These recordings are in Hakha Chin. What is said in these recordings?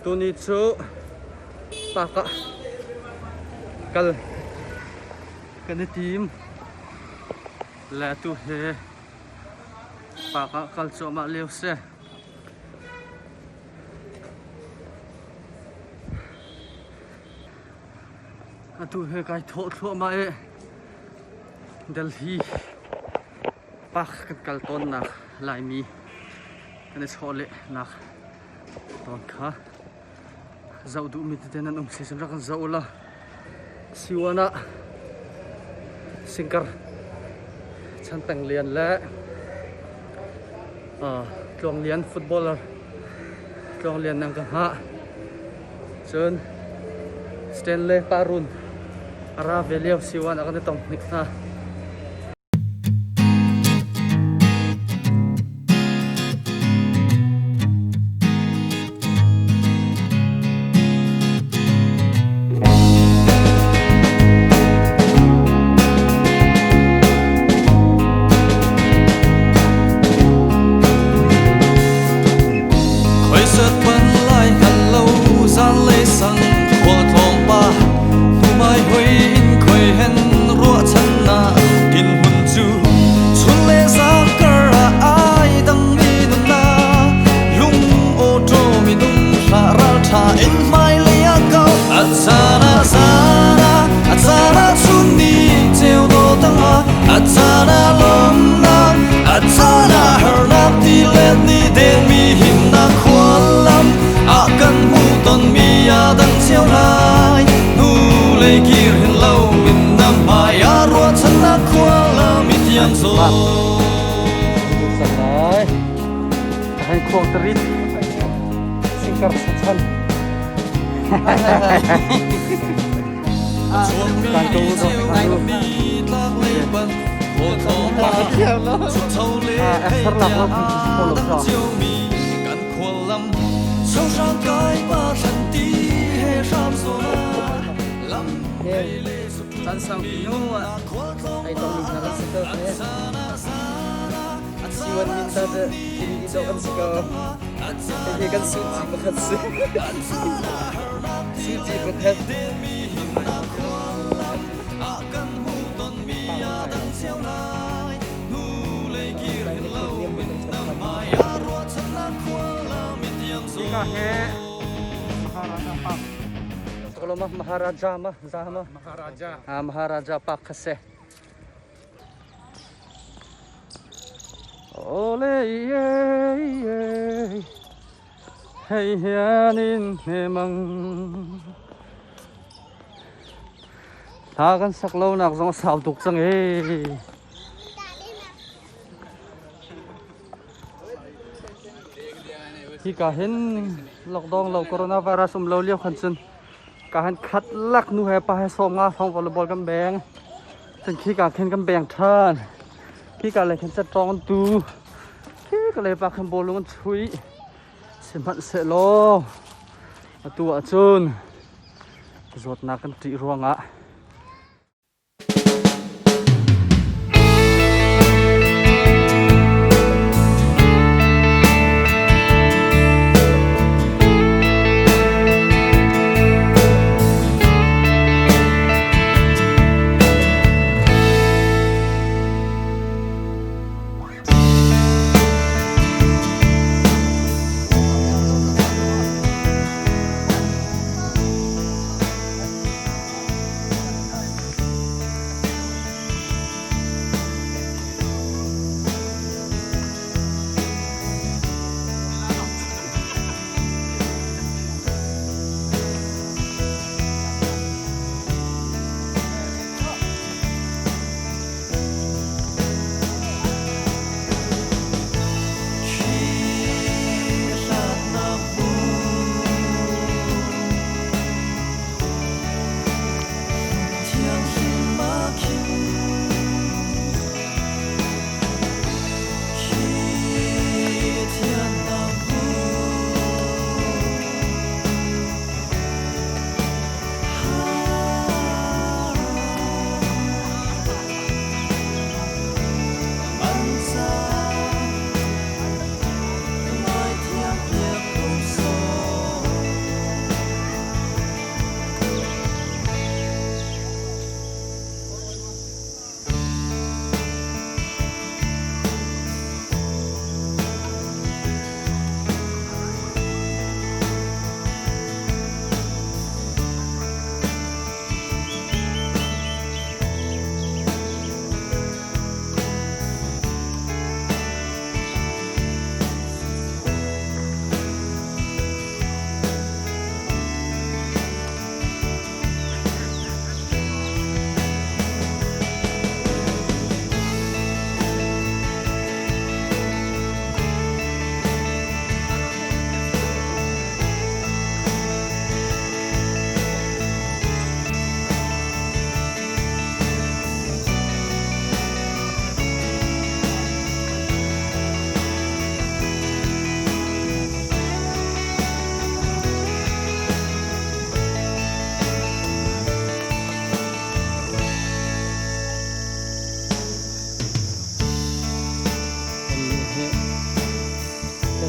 Tuni cu park ah kal kan i tim. Le atu hi park ah kal cuahmah lio si. Atu hi kai thawh thluahmah i Delhi park kan kal tawnnak Laimi kan i chawhlehnak tawn kha zoh duhmi tete nan um si cun rak kan zoh ulaw Siwan ah Singkar Chan Peng Lian le Tluang Lian footballer Tluang Lian nan ka hngah. Cun Stanley Parun a ra ve lio Siwan ah kan i tong hnik hna. Khoisat ban lai hngal lo zanlei sang khua tlawng pa hnumai hoi in khoi hen ruahchannak innhmun cu chun le zan kar ah ai dang mi nunnak lung awṭaw minung hlah ralṭha in hmailei ah kal a caan ah zan ah a caan ah chun ni ceu dawh tangah a caan ah lawmhnak a caan ah harnak ti let ni denmi himnak khuallam ah kan hmuh tonmi a dang cio lai hnulei kir hin lo in na hmai ah ruahchannak khualam i tiang zaw Sangai. Hei khuang tarit. Singkar chan. Kan ko do. Ah, lak lo lo. Kan khuallam sosang kai pa thlan ti he hram so lam Chan sang pinu ai tong mi hna kan si ko he. Siwan min ta te tin di do kan si ko. Hei kan su ci pakhat si. Su ci pakhat. Hika he Maharaja Park. Sakaloma Maharaja ma Zama. Maharaja. Ah Maharaja Park kha si. Ole ye ye hei hianin hnemang Hla kan sak lo nak zong a sau tuk cang ee. Hika hin lockdown lo coronavirus um lo lio khan cun ka han khat lak nu he pa he som nga thong volleyball kan beng. Cun khi ka khin kan beng than. Khi ka le khin chatong an tu. Khi ka le pa khan bawlung an chui. Sihmanhsehlaw atu ahcun zawtnak kan ṭih ruangah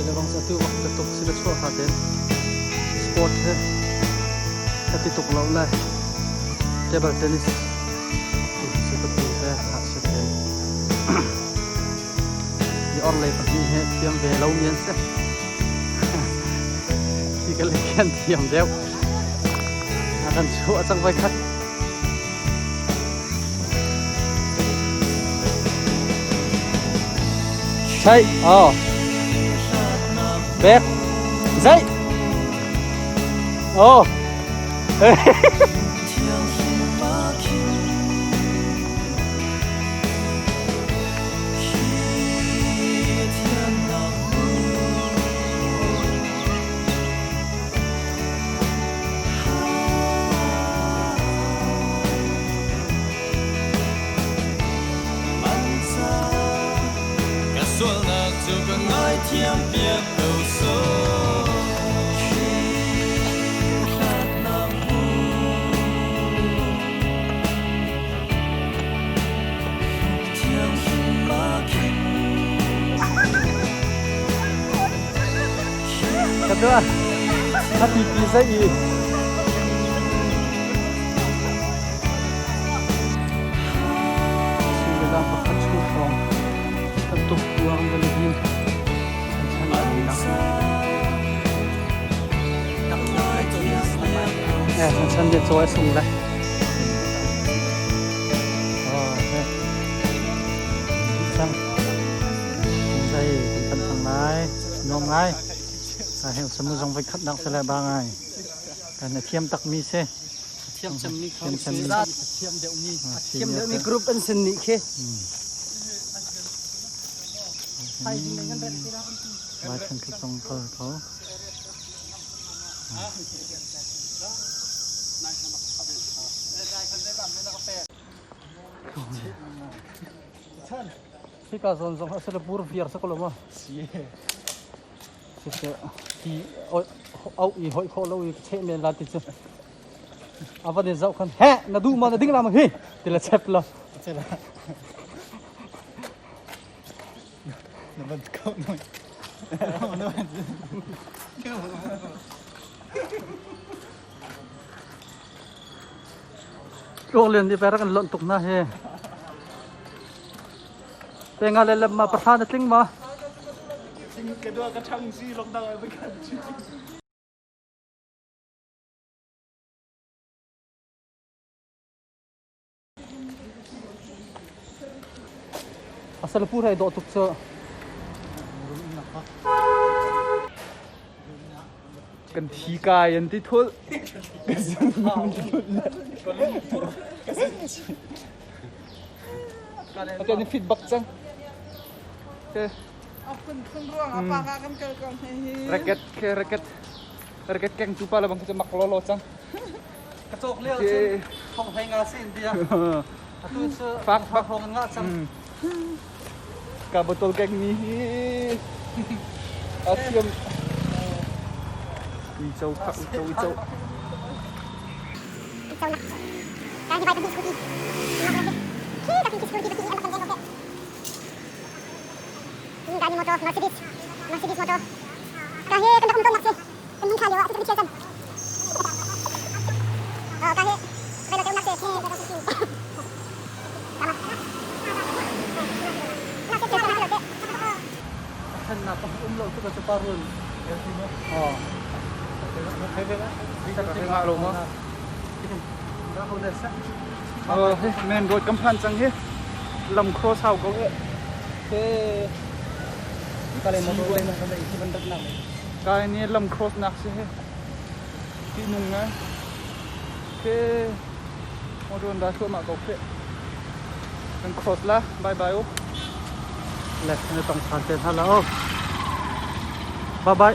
Lei le bang cu atu bak ka tuk si ka chuah ka ten sport he ka ti tuk lo le table tennis tu ka tu he ngakchia ten i orlei pahnih he thiam ve lo mi an si. Hi ka lei khan thiam deuh. A kan chuah cang voi khat. Chạy, oh. Bek. Dậy. Oh. Ka sualnak cu ka ngaithiam piak ko sawh. Ka tuah. A pipi zei i. Suimilam pakhat chung hrawng kan tuk tuang kan hin kan chan nak. Eh, kan chan de chaw sung lai. Oh, eh. Sang. Zai kan pan thang lai. Nuam ngai. A heo samu zong voi khat nak sele ba ngai. Kan a thiam tak mi se. Thiam cem mi Thiam cem mi. Thiam deuh mi. Thiam deuh mi group an sin nih khi. Lai than khi song kal ko. Hika zawn zong a sila pur viar sa ko lo ma. Si. Siseh ti au i hoi kho lo i che men la ti cu. A van in zoh khan he na duh ma na ding la ma hi ti la chep la. Chela. Na van ko noi. Na van. Tluang lian di perak an lonh tuk na hi. Te nga le lem ma pahra na tling ma. Ka dua ka chang si lockdown ai kan chu. Asal pur hai dawh tuk cu. Kan thi kai an ti thul. Ate ni fit bak cang. Racket ke racket racket keng tu pa la bang mak lo lo cang. Ka cawk lio cun thong hlei nga sin tia. Atu cu Fak fak hrawng nga cang. Ka botol keng ni hi. A thiam. Uico kha uico uico. Thannak ka um lo tu ka cu parun. Oh. Main road kan phan cang hi. Lam cross hau ko eh. Kai ni lam cross nak si hi. Ti nung ngai. Ke motor da thluahmah ko khi. Kan cross la. Bye bye u. Left na tong than te hna la o. Bye bye.